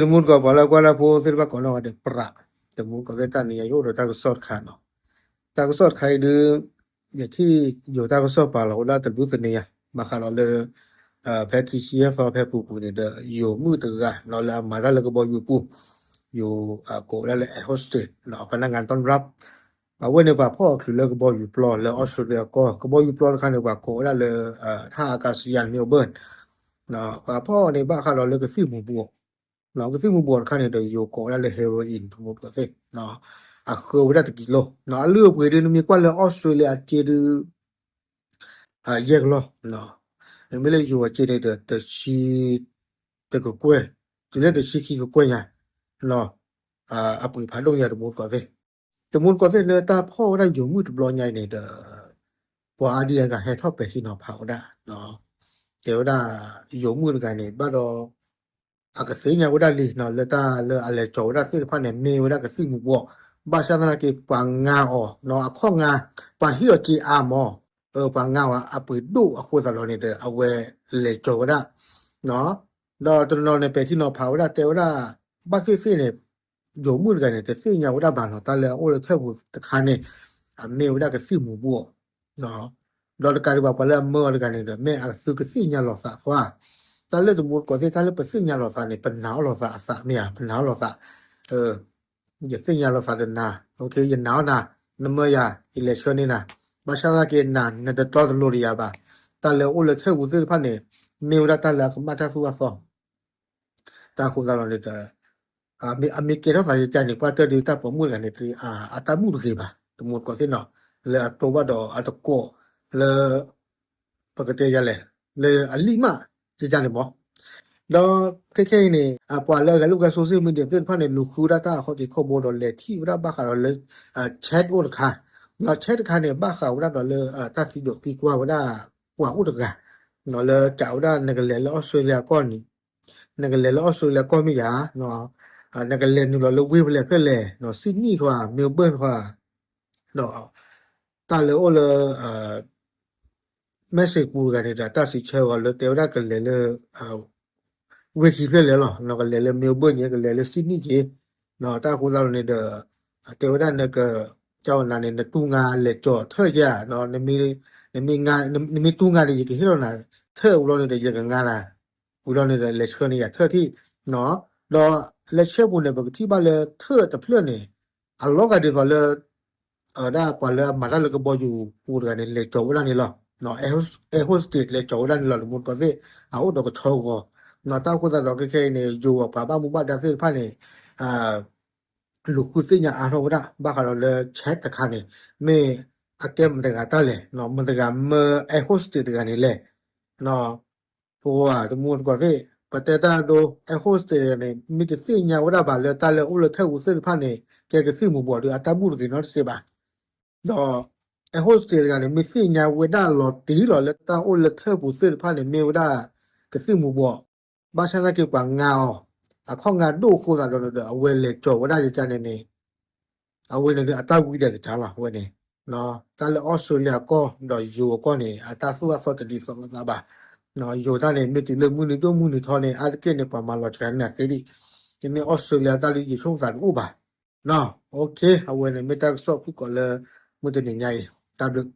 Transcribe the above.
တမူတကိး ပှၤလၢကွၢ်တၢ်ဖိသ့ၣ်တဖၣ်ကိးနီၢ်ဂၤဒဲး ပြး, တမူတကိးသ့ၣ် တနံၤအံၤ ယအိၣ်ဒီးတၢ်ကစီၣ်တခါနီၤ. တၢ်ကစီၣ်တခါအံၤဒုး ယထံၣ်ယိၤတၢ်ကစီၣ်ပာ်လီၤဝဲဒၣ်တဘျုးသန့ၤယၤ ဘၣ်ဃးဒီးလၢ ဖဲထံဆံယဲၢ်သီဖဲပူၤပူၤန့ၣ်ဒီး ယိၤမုၣ်တဂၤနီၤ လၢအမၤတၢ်လၢကဘီယူၤပူၤ, ယိၤကိးဝဲဒၣ်လၢ air hostess နီၤ พนักงานต้อนรับ အဝဲန့ၣ် ပှၤဖီၣ်အီၤချုးလၢကဘီယူၤပျီလၢအီစထြ့လယါကီၢ်, ကဘီယူၤပျီတခါန့ၣ် ပှၤကိးဝဲဒၣ်လၢ ท่าอากาศยานเมลเบิร์น ပှၤဖီၣ်အီၤန့ၣ် ဘၣ်ဃးဒီးလၢကသံၣ်မူၤဘှီး, ကသံၣ်မူၤဘှီးတခါန့ၣ်ဒီး ယိၤကိးဝဲဒၣ်လၢ heroin တမူတကိးသ့ၣ်, အဃၢဝဲဒၣ်တကံလိ, အလုၢ်အပှ့ၤဒုး နမ့ၢ်ကွၢ်လၢအီစထြ့လယါအစ့ဒုး ယဲၢ်ကလီၢ်, မ့မ့ၢ်လၢယိၤအစ့န့ၣ်ဒီး တဆံ တကကွဲၢ်, တုၤလၢတဆံခံကကွဲၢ်ညါ, အပှ့ၤဖးဒိၣ်ညါ တမူတကိးသ့ၣ်, တမူတကိးသ့ၣ်လၢတၢ်ဖီၣ်ဝဲဒၣ်ယိၤမုၣ်တဘျီညါအံၤန့ၣ်ဒီး ပှၤအါဒံအါဂၤဟဲထီၣ်ပဲာ်ထံနီၤဖးဝဲဒၣ်, တဲဝဲဒၣ် ယိၤမုၣ်တဂၤန့ၣ် ဘၣ်ဒီး အကသ့ၣ်ညါဝဲဒၣ်လံနီၤ လၢတၢ်လၢအလဲၤကၠီၤဝဲဒၣ်သ့ၣ်တဖၣ်န့ၣ် မ့ၢ်ဝဲဒၣ်ကသံၣ်မူၤဘှီး, ဘၣ်ဆၣ်သနာ်က့ ပှၤငါအီၤနီၤ အခီၣ်ငါ, ပှၤဟံးအီၤစ့အါမး, ပှၤငါအီၤအပှ့ၤဒိၣ်အဃိသတးဒီးန့ၣ်ဒီး အဝဲလဲၤကၠီၤဝဲဒၣ်, ဒီးတနီၤန့ၣ် ပဲာ်ထံနီၤဖးဝဲဒၣ် တဲဝဲဒၣ် ဘၣ်သ့ၣ်သ့ၣ်န့ၣ် ယိၤမုၣ်တဂၤန့ၣ် တသ့ၣ်ညါဝဲဒၣ်ဘၣ်နီၤ တၢ်လၢအအိၣ်လၢထၢၣ်ပူၤတခါန့ၣ် အမ့ၢ်ဝဲဒၣ်ကသံၣ်မူၤဘှီး, ဒီးတကးဒံးဘၣ် ပှၤလၢအမၢအီၤတဂၤန့ၣ်ဒီး မ့ၢ်အသုကသ့ၣ်ညါလီၤသးအဃိ, တၢ်လၢတမူတကိးသ့ၣ် တၢ်လၢပသ့ၣ်ညါလီၤသးန့ၣ် ပနာ်အီၤလီၤသးအသးမ့ၢ်ဧါ, ပနာ်အီၤလီၤသး, ယသ့ၣ်ညါလီၤသးဒီးနၤ, ယနာ်အီၤနၤ, နမၢယၤ ယလဲၤဆှၢန့ၢ်နၤ, ဘၣ်ဆၣ်သနာ်က့နၤ နတတီတလိၤဒီးယၤဘၣ်, တၢ်လၢအအိၣ်လၢထၢၣ်ပူၤသ့ၣ်တဖၣ်န့ၣ် မ့ၢ်ဝဲဒၣ်တၢ်လၢအကမၣ်တၢ်သူၣ်ဘၣ်သီ တၢ်အဃိသတးဒီးန့ၣ်ဒီး အမ့ၢ်ကဲထီၣ်သးယကန့ၣ် ပှၤတၢ်ဒုးတၢ်ပိာ်မုၣ်တဂၤန့ၣ် အတၢ်ဘူၣ်တဂ့ၤဘၣ် တမူတကိးသ့ၣ်နီၤ, လၢအတိဘၣ်ဒီးအတကိးလၢ ပကတဲယၤလဲၣ်, လၢအလံၣ်မး ယကန့ၣ်မး, ဒီးခဲခဲအံၤန့ၣ် ပှၤလၢအဂဲၤလိာ်ကွဲ social media သ့ၣ်တဖၣ်န့ၣ် လူၤဃုဝဲဒၣ်တၢ်အခီၣ်ထံးခီၣ်ဘိဒီးလဲၤထံၣ်ဝဲဒၣ်ဘၣ်ဃးဒီးလၢ chat အိၣ်တခါ, ဒီး chat တခါန့ၣ် ဘၣ်ဃးဝဲဒၣ်ဒီးလၢ တၢ်သံဒိးသံကွၢ်ဝဲဒၣ် ပှၤအိၣ်တဂၤ, လၢကးဝဲဒၣ်နကလဲၤလၢအီစထြ့လယါကီၢ်န့ၣ် နကလဲၤလၢအီစထြ့လယါကီၢ်မ့ၢ်ယၤ, နကလဲၤနုာ်လီၤလၢဝ့ၢ်ဖဲလဲၣ်ဖဲလဲၣ်, Sydney ခွါ Melbourne ခွါ, ဒီးတၢ်လၢအိၣ်လၢ message ပူၤတဂၤန့ၣ်ဒီး တၢ်စံးဆၢအီၤလၢတဲဝဲဒၣ်ကလဲၤလၢ ဝ့ၢ်ခံဖျၢၣ်လဲၣ်လီၤ, နကလဲၤလၢ Melbourne က့ ကလဲၤလၢ Sydney က့, တၢ်အဃိသတးန့ၣ်ဒီး တဲဝဲဒၣ်နက ကၢ်ဝနၤန့ၣ် နတူၢ်ငါလဲၤကၠီၤထၢၣ်ယါ, နမ့ၢ် နမ့ၢ်တူၢ်ငါန့ၣ် ယကဟ့ၣ်လီၤနၤထၢၣ်ဝံၤလီၤန့ၣ်ဒီး ယကငါနၤ ဝံၤလီၤန့ၣ်ဒီး လဲၤဆှၢန့ၢ်ယၤထၢၣ်ထံၣ်, ဒီးလၢ chat ပူၤန့ၣ် ပကထံၣ်ဘၣ်လၢထၢၣ်တဖျၢၣ်န့ၣ် အလီၤဂာ်ဒ်သိးလၢ ဒၣ်ပှၤလၢအမၤတၢ်လၢကဘီယူၤပူၤတဂၤန့ၣ် လဲၤကၠီၤဝဲဒၣ်န့ၣ်လီၤ, air hostess လဲၤကၠီၤဝဲဒၣ်န့ၣ်လီၤ တမူတကိးသ့ၣ်, အအိၣ်ဒီးကဆီဂီၤ, တၢ်အဃိသတးဒီးခဲခဲအံၤန့ၣ် ယိၤအပှၤဘၣ်မူဘၣ်ဒါသ့ၣ်တဖၣ်န့ၣ် လူၤဃုသ့ၣ်ညါအါထီၣ်ဝဲဒၣ် ဘၣ်ဃးဒီးလၢ chat တခါန့ၣ် မ့ၢ်အကဲမတၤတဂၤတၢ်လဲၣ်, မတၤတဂၤမၢ air hostess တဂၤန့ၣ်လဲၣ်, ပဝဲတမူတကိးသ့ၣ် ပတဲတၢ်ဒိ air hostess တဂၤန့ၣ် မ့ၢ်တသ့ၣ်ညါဝဲဒၣ်ဘၣ်လၢတၢ်လၢအိၣ်လၢထၢၣ်ပူၤသ့ၣ်တဖၣ်န့ၣ် ကဲကသံၣ်မူၤဘှီးဒီးအတၢ်ဘူၣ်တဂ့ၤနီတစဲးဘၣ်, ဒီး air hostess တဂၤန့ၣ် မ့ၢ်သ့ၣ်ညါဝဲဒၣ်လီၤတံၢ်လီၤလၢတၢ်အိၣ်လၢထၢၣ်ပူၤသ့ၣ်တဖၣ်န့ၣ် မ့ၢ်ဝဲဒၣ်ကသံၣ်မူၤဘှီး, ဘၣ်ဆၣ်သနာ်က့ပှၤငါအီၤ, အခီၣ်ငါဒိၣ်အဃိသတးဒီး အဝဲလဲၤကၠီၤဝဲဒၣ်ယကန့ၣ်န့ၣ် အဝဲန့ၣ်ဒီးအတၢ်ဝံဒၣ်ကစၢ်လီၤ အဝဲန့ၣ်, တၢ်လၢအီစထြ့လယါကီၢ်ဒီးယိၤအကီၢ်န့ၣ် အတၢ်သူၣ်ဘၣ်သီတဒ်သိးလိာ်သးဘၣ်, ယိၤတၢ်န့ၣ် မ့ၢ်တုၤလၢမုၢ်နံၤဒိၣ်မုၢ်နံၤထီန့ၣ် အါတက့ၢ်န့ၣ် ပှၤမၤလီၤစှၤန့ၢ်သ့ဒံး, မ့မ့ၢ်အီစထြ့လယါတၢ်လၢယဆိကမိၣ်သးတအိၣ်ဘၣ်, အဝဲန့ၣ်မ့ၢ်တၢ်ကစီၣ်ဖုၣ်ကိာ်လၢ မုၢ်တနံၤညါအံၤ တၢ်ဘျုး